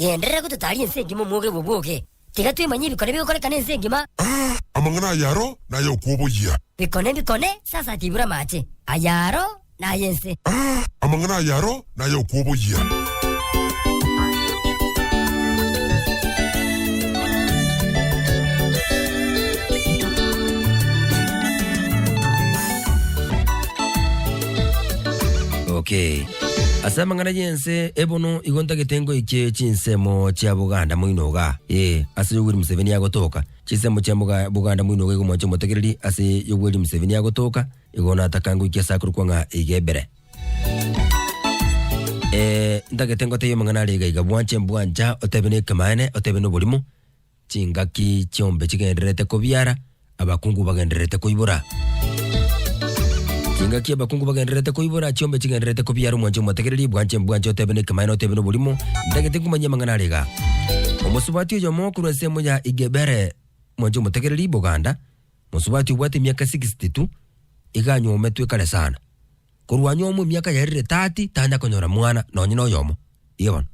Genderera gototaria ense engima omwoge bw'obwoge. Tiga twemanye ebikone bigokorekana ense engima. Aa, amang'ana aya aro nay'okwoboyia. Bikone mbikone, sasa tibura amache. Aya aro nay'ense. Aa, amang'ana aya aro nay'okwoboyia. Okay. Ase amang'ana y'ense ebono igo ntagete ngoikie chinsemo chia Buganda moino iga. Ee, ase Yoweri Museveni agotoka. Chinsemo chia Muga- Buganda moino iga igo mwanche omotegereri ase Yoweri Museveni agotoka, igo nataka ngoikie ase akorokwa ng'a Igebere. Eh, ntagete ngotebie amang'ana are iga iga bwanche mbwancha otebe na ekemaene otebe na oborimo Chingaki chiombe chigendererete kobiara, abakungu bagendererete koibora. Chingaki abakungu bagendererete koibora, chiombe chigendererete kobiara omwancho omotegereri, bwanche mbwanche otebe nekemaene otebe noborimo, ntagete nkomanyie amang'ana are iga. Omosubati oyomo korwa ensemo ya Igebere, mwanche omotegereri, Boganda, mosubati obwate emiaka 62, iga anyometwe kare sana. Korwa anyomwa emiaka yaerire 30 tanya konyora mwana nonye noyomo. Iga bono.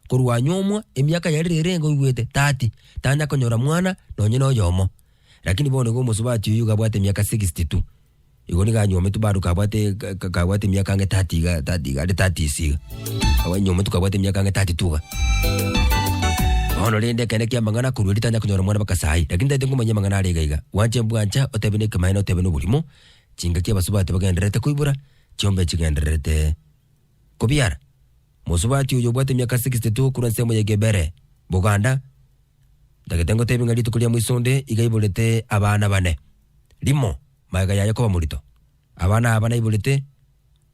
Korwa anyomwa emiaka yaerire erenge oigwete 30 tanya konyora mwana nonye noyomo. Lakini bono igo omosubati oyio iga abwate emiaka 62. Igo nigo anyometwe bado kabwate kabwate emiaka ang'e 30 iga 30 iga are 30s iga. Anyometwe kabwate emiaka ang'e 32 iga. Bono rende ekeene kia amang'ana korwa erio tanya konyora mwana mpaka saii. Lakini ntagete nkomanyie amang'ana are iga iga. Bwanche mbwancha otebe nekemaene otebe noborimo. Chingaki abasubati bagendererete koibora, chiombe chigendererete kobiara. Mosubati oyo obwate emiaka 62 korwa ensemo ya Gebere, Buganda, ntagete ngotebi ng'a rituko ria moisonde iga aiborete abana bane. Rimo, magega yaye koba morito. Abana aba naiborete,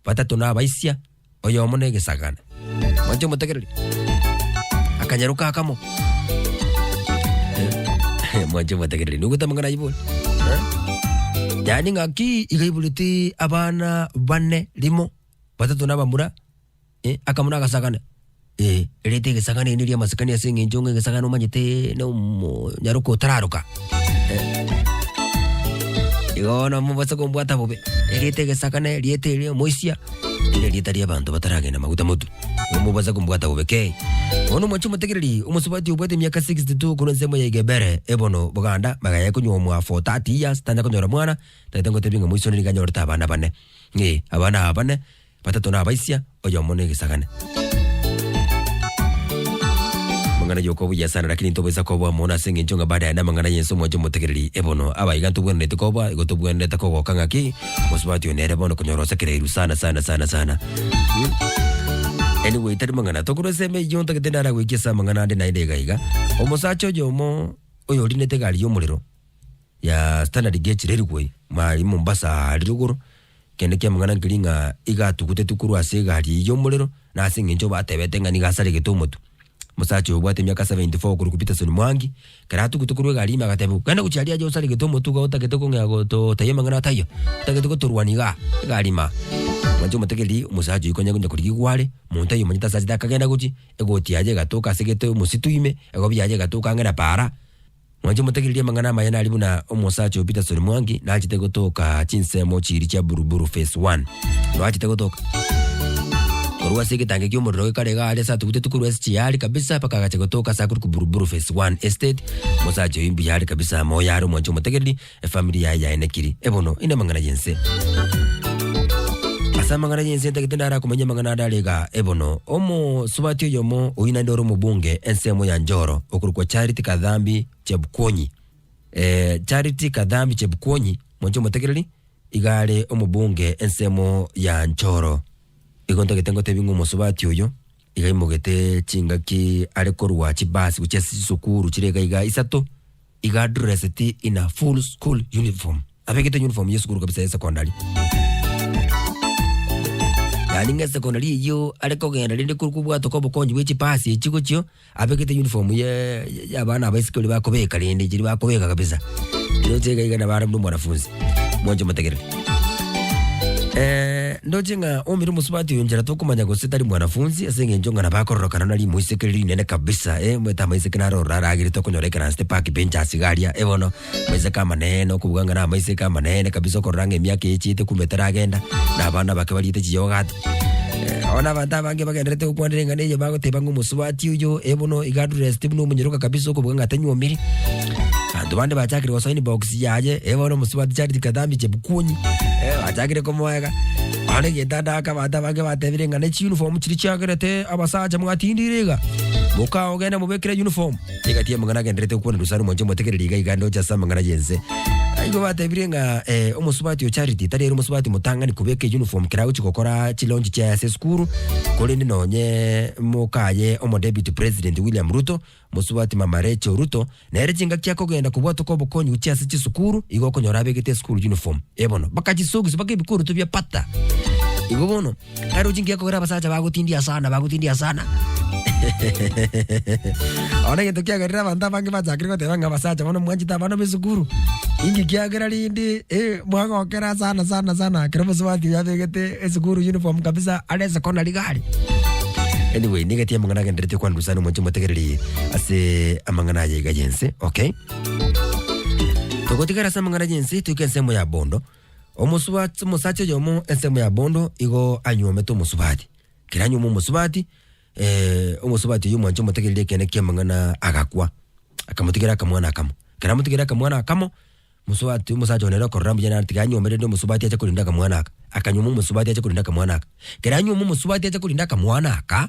batato nabaisia, oyomo negesagane. Mwanche omotegereri? Akanyaroka akamo. Eh, mwanche omotegereri, nigo amang'ana ayio bori? Eh? Yaani ng'aki iga aiborete abana bane rimo, batato nabamura, eh, akamo nagasagane. Eh, erieta egesagane eri neria amasikani ase eng'encho ng'a egesagane omanyete na omonyaroka otararoka. Eh, igo bono mobase kombwata bobe, erieta egesagane, erieta eri omoisia, eri nerieta ria abanto bataragenda maguta motwe. Igo mobase kombwata bobe kei. Bono mwanche omotegereri, omosubati obwate emiaka 62 korwa ensemo ya Igebere, ebono Boganda, magega konyuomwa for 30 years, tanya konyora mwana, tagete ngotebie ng'a moisone nigo anyorete abana bane. Eh, abana aba bane, Batato nabaisia, oyomo negesagane. Amang'ana yoka obuya sana lakini ntobaisa koboa mono ase eng'encho ng'a baada yane amang'ana y'ense omwanche omotegereri ebono abaiga ntobwenerete koboa igo tobwenerete kogoka ng'aki mosubati oyo nere bono konyora osekereirwe sana sana sana sana Hmm? Anyway tari mang'ana tokorwa ase emeyio ntagete ndaragoikia ase amang'ana ande naende iga iga omosacha oyomo oyorinete egari y'omorero ya Standard Gauge Railway mari Mombasa aria rogoro, kende kiamang'ana nkeri ng'a iga atugutetwe korwa ase egari eyio y'omorero, na ase eng'encho batebete ng'a nigo asaregete omotwe. Omosacha oyo obwate emiaka 74 okorokwa Peterson Mwangi, ekero atugutwe korwa egari ime agatebiwa, genda gochia aria aye osaregete omotwe iga otagete kong'ea gototebia amang'ana ataiyo, otagete gotorwania igaa egari imaa. Mwanche omotegereri, omosacha oyio konya konya korigigwa are, monto aye omanyete ase achete akagenda gochia, egoti yaye egatoka ase gete omositu ime, egobi yaye egatoka ang'e na para. Mwanche motegererie amang'ana amaya nari buna omosacha o Peterson Mwangi nachete gotoka chinsemo chiiri chia Buruburu phase 1. Noachete gotoka. Korwa ase egetange ki'omorero gekare iga aria ase atugutetwe korwa ase chiyari kabisa mpaka agacha gotoka ase akorokwa Buruburu phase 1 estate. Omosacha oyio mbuya are kabisa moyo are omwanche omotegereri efamiri yaye yaenekiri. Ebono ine amang'ana y'ense. Ase amang'ana y'ense ntagete ndarakomanyie amang'ana ande are igaa. Ebono, omosubati oyomo oyio naende ore omobunge ensemo ya Njoro okorokwa Charity Kathambi Chepkwonyi. Eh, Charity Kathambi Chepkwonyi, mwanche omotegereri, iga are omobunge ensemo ya Njoro. Igo ntagete ngotebi ng'a omosubati oyo iga aimogete chingaki are korwa chibasi gochia ase chisukuru chire iga iga isato, Iga dressed in a full school uniform. Abegete uniform ye sukuru kabisa ya secondary. Yaani ng'a secondary eyio are kogenda rende korwa kobwatoka obokonyi bwe chipasi echi gochio, abegete uniform ye ya abana abaiseke baria bakobeka rende chiria bakobeka kabisa. Ndoche iga iga nabo are buna omwanafunzi. Mwanche motegerere. Eh, ndoche ng'a omire omosubati oyo nchera tokomanya gose tari mwanafunzi ase eng'encho ng'a nabo akororokana nari moiseke rinene kabisa eh, omanyete amaiseke naro ororo aragerete okonyora ekeransete park benches iga aria eh bono amaiseke amanene okobuga ng'a na amaiseke amanene kabisa okorora ng'a emiaka eye echiete kumbe teragenda na abana bake bariete chiyogati. Bono abanto abange bagendererete gokwanera eng'ana eye bagoteba ng'a omosubati oyo eh bono iga adressed buna omonyeroka kabisa okobuga ng'a tanyuomiri. Abanto bande bachakire gosoa inbox yaye, eh bono omosubati Charity Kathambi Chepkwony, eh bachakire komoega. Bono egento ande aka abanto abange batebire ng'a ne chiuniform chiria chiagerete abasacha mwatindire iga, mokaogenda mobekere uniform. Egati y'amang'ana agendererete gokwana Rusaro mwanche omotegereri iga iga ndoche ase amang'ana y'ense. Igo batebire ng'a eh, omosubati o Charity tari ere omosubati motang'ani kobeka euniform kera agochi gokora chilaunch chiaye ase esukuru, korende nonye mokaye omodeputy president William Ruto, mosubati mama Rachel Ruto, nere chingaki akogenda kobwatoka obokonyi gochia ase chisukuru, igo okonyora abegete esukuru uniform. Eh bono, baka chisokisi baka ebikoroto bia pata. Igo bono, Tarochi nki ekogera abasacha bagotindia sana, bagotindia sana. Bono egento kiagerire abanto abange bachakire goteba ng'a abasacha bono mwanchete abana b'esukuru, inki kiagera rende eh, mwagokera sana sana sana ekero mosubati oyo abegete esukuru uniform kabisa are secondary iga are. Anyway, nigo etie amang'ana agenderete kwandusa sana omonche omotegereri ase amang'ana aya iga y'ense, okay. Togotigara ase amang'ana y'ense, toike ensemo ya bondo. Omosubati omosacha oyomo ensemo ya bondo igo anyuomete omosubati. Kera anyuoma omosubati, omosubati oyio omwancha omotegereri ekeene ki'amang'ana agakwa, akamotigera akamwana akamo. Ekero amotigere akamwana akamo, mosubati omosacha one nere okorora mbuya nare tiga anyuome rende omosubati ache korinda akamwana aka. Akanyuoma omosubati ache korinda akamwana aka. Ekero anyuoma omosubati ache korinda akamwana aka,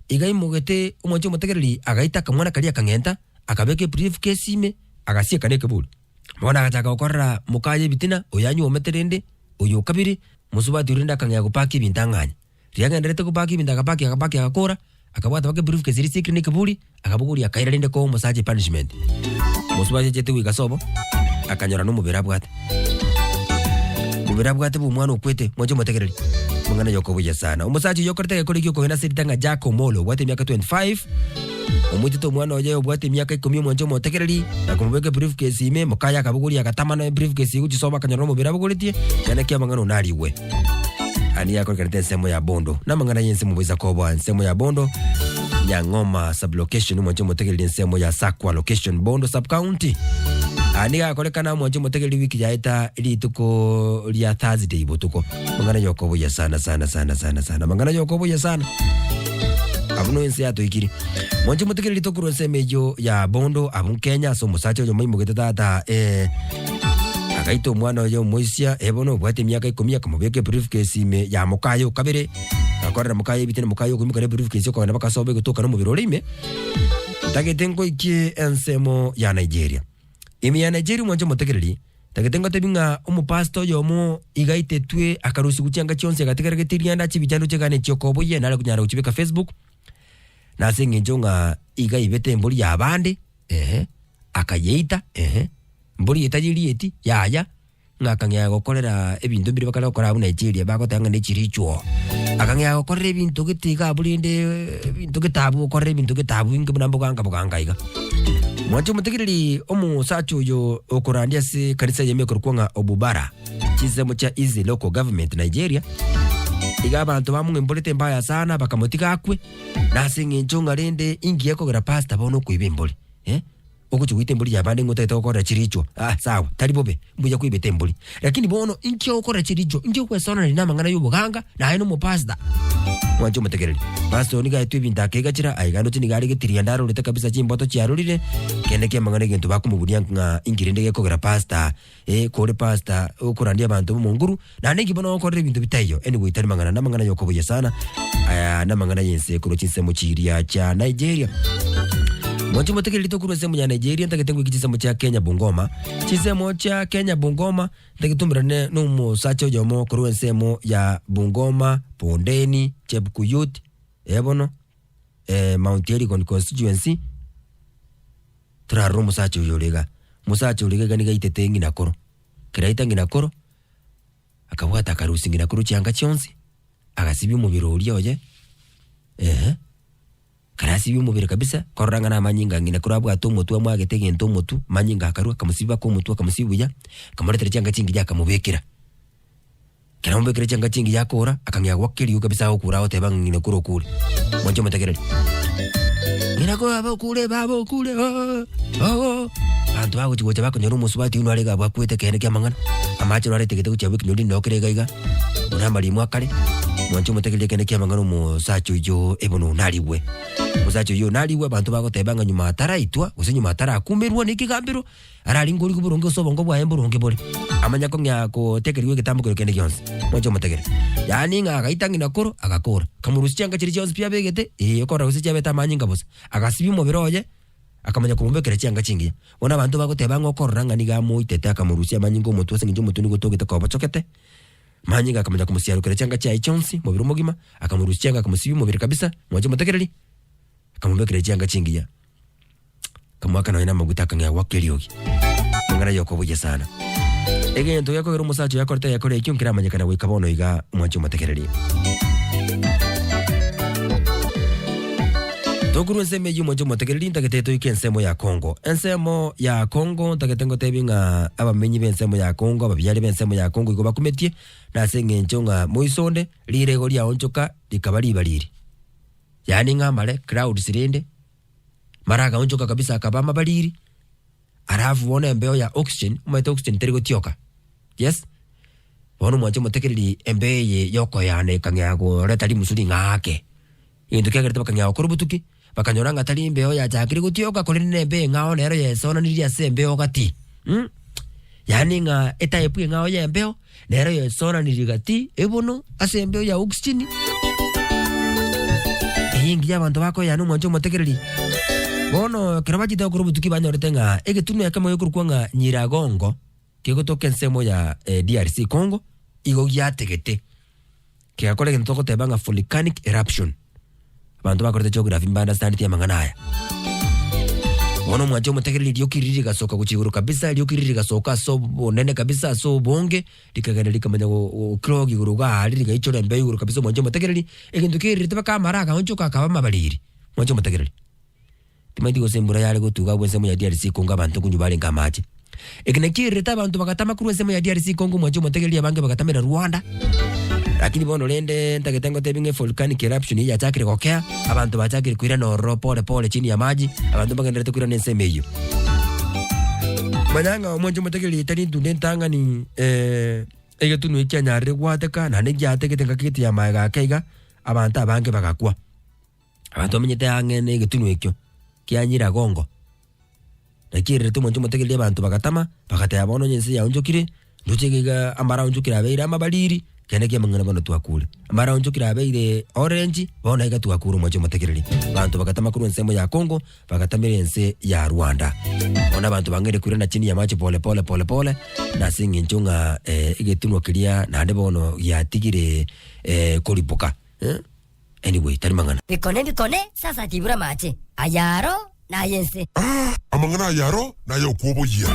iga aimogete omwancha omotegereri agaita akamwana karia akang'enta, akabeka ebriefcase ime, agasieka na ekeburi. Bono agachaka gokorera mokaye ebitina, oyo anyuomete rende, oyo o kabere, mosubati oria rende akang'ea gopaka ebinto ang'anye. Riria agendererete gopaka ebinto agapaki agapaki agakora, akabwata mpaka ebriefcase eria esiekire na ekeburi, akabogoria akaira rende koa omosacha epunishment. Omosubati achete goika sobo, akanyora na omobere abwate. Omobere abwate bwa omwana okwete, mwanche omotegereri, amang'ana aye okobuya sana. Omosacha oyio okorete egekora ekio okogenda ase eritang'a Jack Omolo, obwate emiaka 25, Omoitete omwana oye obwate emiaka ikomi omwanche omotegereri, na komobeka ebriefcase ime, mokaye akabogoria agatama na ebriefcase egochia sobo akanyora nomobere abogoretie, kende ki amang'ana one arigwe. Aya nigo akorekanete ensemo ya Bondo, na amang'ana y'ense mobaisa koboa ensemo ya Bondo, Nyang'oma sub-location, omwanche omotegereri ensemo ya Sakwa location, Bondo sub-county. Aya nigo akorekana omwanche omotegereri wiki yaeta rituko ria Thursday botuko. Amang'ana yokoboyia sana sana sana sana sana amang'ana yokoboyia sana abwo no ense yatoikire mwanche motegereri tokorwa ensemo eyio ya bondo abwo Kenya ase omosacha oyomo aimogete tata eh, agaita omwana oye omoisia eh, bono obwate emiaka ikomi akamobeka ebriefcase ime ya mokaye okabere agakorera mokaye ebite na mokaye okoimoka na ebriefcase okogenda bakasoba egotoka na omobere ore ime ntagete nkoikie ensemo ya Nigeria ime ya Nigeria mwanche motegereri Tagete ngotebi ng'a omopastor oyomo iga aitetwe akarusigwa chianga chionsi agatigara getirianda chibicha ndoche gane chiokoboyia nare konyara gochibeka Facebook na ase eng'encho ng'a iga aibete embori ya abande ehe akayeita ehe mbori etayerieti yaya ng'a akang'ea gokorera ebinto mbire bakare gokora abwo Nigeria bagoteba ng'a ne chirichuo akang'ea gokorera ebinto gete iga abwo rende ebinto gete abwo gokorera ebinto gete abwo inke buna mboganga boganga iga. Mwanche omotegereri omosacha oyo okorandia ase ekanisa eyemo ekorokwa ng'a Obubara, chinsemo chia Izzi Local Government, Nigeria. Iga abanto bamong'emborete mbaya sana bakamotiga akwe, na ase eng'encho ng'a rende inki ekogera pastor bono okoiba embori eh? Ogochia goita embori y'abande ng'a otagete gokorera chirichwa, ah sawa, tari bobe, mbuya koibete embori. Lakini bono inki ogokorera chirichwa, inki ogwesoanania na amang'ana y'oboganga, naye nomopastor? Mwanche omotegereri. Pastor oyo nigo aetwe ebinto akegachera, aiga ndoche nigo are getirianda arorete kabisa chimboto chiarorire, kende kiamang'ana egento bakomoburia ng'a inki rende gekogera pastor, eh, kore pastor okorandia abanto b'omonguru, naende inki bono ogokorera ebinto bitaiyo. Anyway tari mang'ana, namang'ana yokoboyia sana, aya namang'ana y'ense korwa chinsemo chiria chia Nigeria. Mwanche omotegereri tokorwa ensemo ya Nigeria, ntagete ngoike chinsemo chia Kenya Bungoma. Chinsemo chia Kenya Bungoma, Ntegetumerane nomosacha oyomo korwa ensemo ya Bungoma, Bondeni, Chepkuyut, ee bono, eh, Mount Elgon constituency, torarore omosacha oyo ore iga. Omosacha ore iga iga nigo aitete ng'ina koro. Ekero aita ng'ina koro, akabwata akarusia ng'ina koro chianga chionsi, agasibia omobere oria oye, eeh. Karasibie omobere kabisa, korora ng'a namanyinga ng'ina korwa abwate omotwe amwagete egento omotwe, amanyinga akarua, akamosibia baka omotwe, akamosibia buya, akamoretera chianga chingiya akamobekera. Ekero amobekera chianga chingiya akora, akang'ea goaka eriogi kabisa agokura agoteba ng'a ng'ina kore okure. Mwanche omotegereri. Ng'ina kore baba okure, baba okure ooh ooh. Abanto bagochi gocha bakonyora omosubati oyio nare iga abwo akwete ekeene kia amang'ana, amache naro aretegete gochia abwo ekenyoro rinde noo kere iga iga, buna amarimo akare. Mwanche omotegereria ekende kia amang'ana omosacha oyio ebono narigwe. Omosacha oyio narigwe abanto bagoteba ng'a nyuma ataraitwa gose nyuma atarakumerwa na ekegambero araringe origwe boronge gose obongo bwaye mboronge bore. Amanya kong'ea gotekerigwa egetambo kero kende gionsi. Mwanche omotegereri. Yaani ng'a agaita ng'ina koro agakora. Akamorusia chianga chiria chionsi pi abegete, ee okorora gose chiabete amanyinga bosa. Agasibia omobere oye, akamanya komobekera chianga chingiya. Bono abanto bagoteba ng'a okorora ng'a nigo amoitete akamorusia amanyinga omotwe ase eng'encho omotwe nigo otogete kobochokete. Manyinga akamanya komosiarokera chianga chiaye chionsi, mobere omogima, akamorusia chianga akamosibia omobere kabisa, mwanche omotegereri, akamobekera chianga chingiya, akamoaka nonya na amaguta akang'ea goaka eriogi. Amang'ana aye okobuya sana. Egento gekogera omosacha oyo akorete egekora ekio nkeramanyekana goika bono iga, mwanche omotegereri. Tokorwa ensemo eyio mwanche omotegereri ntagete toike ensemo ya Congo. Ensemo ya Congo ntagete ngotebi ng'a abamenyi b'ensemo ya Congo, ababiare b'ensemo ya Congo igo bakumetie, na ase eng'encho ng'a moiso onde rirego riaonchoka rikaba ribariri. Yaani ng'a amare clouds rende mara agaonchoka kabisa akaba amabariri, alafu bono embeo ya oxygen, omanyete oxygen teri gotioka, yes? Bono mwanche omotegereri embeo eye yokoyana ekang'ea koreta rimusu ring'ake. Egento kiagerete bakang'ea gokora obotuki, bakanyora ng'a tari embeo yachakire gotioka, korende nembeo eng'ao nero yesonanirie ase embeo gati. Mm? Yaani ng'a etype eng'ao y'embeo nero yesonanirie gati ebono ase embeo ya oxygen. Eye engiya abanto bakoyana omwancho omotegereri. Bono ekero bachete gokora obotuki banyorete ng'a egetunwa ekemo gekorokwa ng'a Nyiragongo kegotoka ensemo ya eh, DRC Congo igo giategete. Kegakora egento togoteba ng'a volcanic eruption. Abanto bakorete geography mbaunderstandeti amang'ana aya. Bono omwanche omotegereri rioki riria rigasoka gochia igoro kabisa, rioki riria rigasoka ase obonene kabisa ase obonge, rikagenda rikamanya gokirooga igoro iga aria rigaichora embeo igoro kabisa omwanche omotegereri, egento kerirete mpaka amara agaonchoka akaba amabariri. Mwanche omotegereri. Timanyeti gose embura yare gotuga agwo ensemo ya DRC Congo abanto nkonywa barenge amache. Eke nakio erirete abanto bagatama korwa ensemo ya DRC Congo mwanche omotegereri abange bagatamera Rwanda. Lakini bono rende ntagete ngotebi ng'a evolcanic eruption eye yachakire gokea, abanto bachakire koirana ororo pole pole chini ya maji, abanto mbagendererete koirana ensemo eyio. Manya ng'a omwanche omotegereri tari ntunda entang'ani eh, egetunwa eki kianyarire gwateka naende giategete ngaki gete ya maega ake iga, abanto abange bagakwa. Abanto bamenyete ang'e negetunwa ekio kia Nyiragongo. Naki ererete omonto omotegereri abanto bagatama, bagateba bono onye ense yaonchokire, ndoche iga iga amara aonchokire abeire amabariri, kende kia amang'ana bono twakure. Amara aonchokire abeire orange, bono iga twakure omonche omotegereri. Abanto bagatama korwa ensemo ya Congo, bagatamera ense ya Rwanda. Bono abanto bang'eire koirana chini ya mache pole pole pole pole, na ase eng'encho ng'a egetunwa keria naende bono giatigire koripoka eh. Anyway, tari mang'ana. Bikone mbikone, sasa tibura amache, ayaro nay'ense. Amang'ana ayaro nay'okwoboyia.